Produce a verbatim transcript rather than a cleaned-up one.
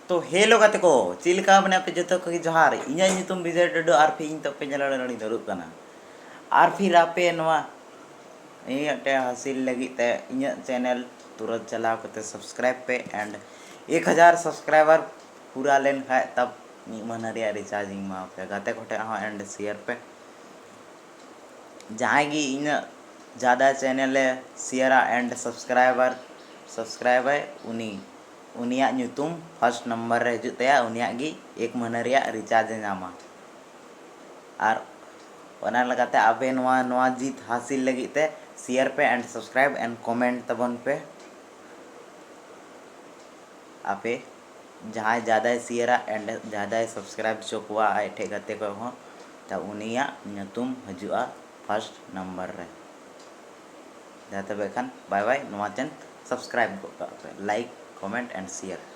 ᱛᱚ hello ᱜᱟᱛᱮ ᱠᱚ, ᱪᱮᱫ ᱞᱮᱠᱟ ᱢᱮᱱᱟᱜ ᱯᱮ? ᱡᱚᱛᱚ ᱠᱚᱜᱮ ᱡᱚᱦᱟᱨ᱾ ᱤᱧᱟᱹᱜ ᱧᱩᱛᱩᱢ ᱵᱤᱡᱚᱭ ᱴᱩᱰᱩ ᱟᱨ ᱯᱷᱤᱨ ᱤᱧ ᱛᱚ ᱯᱮ ᱧᱮᱞ ᱫᱟᱲᱮᱭᱟᱜ ᱠᱟᱱᱟ᱾ ᱟᱨ ᱯᱷᱤᱨ ᱟᱯᱮ ᱱᱚᱣᱟ ᱤᱧᱟᱹᱜ ᱴᱮ ᱦᱟᱹᱥᱤᱞ ᱞᱟᱹᱜᱤᱫ ᱛᱮ ᱤᱧᱟᱹᱜ channel ᱛᱩᱨᱟᱹᱛ ᱪᱟᱞᱟᱣ ᱠᱟᱛᱮ subscribe ᱯᱮ and ᱮᱠ ᱦᱟᱡᱟᱨ subscriber ᱯᱩᱨᱟ ᱞᱮᱱ ᱠᱷᱟᱡ ᱛᱟᱵ ᱢᱤᱫ ᱢᱟᱹᱦᱱᱟᱹ ᱨᱮᱭᱟᱜ recharge ᱤᱧ ᱮᱢᱟ ᱯᱮᱭᱟ᱾ ᱜᱟᱛᱮ ᱠᱚᱴᱷᱮᱱ ᱦᱚᱸ and share ᱯᱮ᱾ ᱡᱟᱦᱟᱸᱭ ᱜᱮ ᱤᱧᱟᱹᱜ ᱡᱟᱫᱟ channel ᱮ share ᱟ and subscriber subscribe ᱟᱭ, ᱩᱱᱤ ᱩᱱᱤᱭᱟᱜ ᱧᱩᱛᱩᱢ first number ᱨᱮ ᱦᱤᱡᱩᱜ ᱛᱟᱭᱟ, ᱩᱱᱤᱭᱟᱜ ᱜᱮ ᱮᱠ ᱢᱟᱹᱦᱱᱟᱹ ᱨᱮᱭᱟᱜ recharge ᱮ ᱧᱟᱢᱟ᱾ ᱟᱨ ᱚᱱᱟ ᱞᱮᱠᱟᱛᱮ ᱟᱯᱮ ᱱᱚᱣᱟ ᱱᱚᱣᱟ ᱡᱤᱛ ᱦᱟᱹᱥᱤᱞ ᱞᱟᱹᱜᱤᱫ ᱛᱮ share ᱯᱮ and subscribe and comment ᱛᱟᱵᱚᱱ ᱯᱮ᱾ ᱟᱯᱮ ᱡᱟᱦᱟᱸᱭ ᱡᱟᱫᱟᱭ share ᱟ and ᱡᱟᱫᱟᱭ subscribe ᱦᱚᱪᱚ ᱠᱚᱣᱟ ᱟᱡ ᱴᱷᱮᱡ ᱜᱟᱛᱮ ᱠᱚ ᱦᱚᱸ, ᱛᱟ ᱩᱱᱤᱭᱟᱜ ᱧᱩᱛᱩᱢ ᱦᱤᱡᱩᱜᱼᱟ first number ᱨᱮ᱾ ᱡᱟᱦᱟᱸ ᱛᱚᱵᱮ ᱠᱷᱟᱱ bye bye, ᱱᱚᱣᱟ channel subscribe ᱜᱚᱫ ᱠᱟᱜ ᱯᱮ, like, comment and share᱾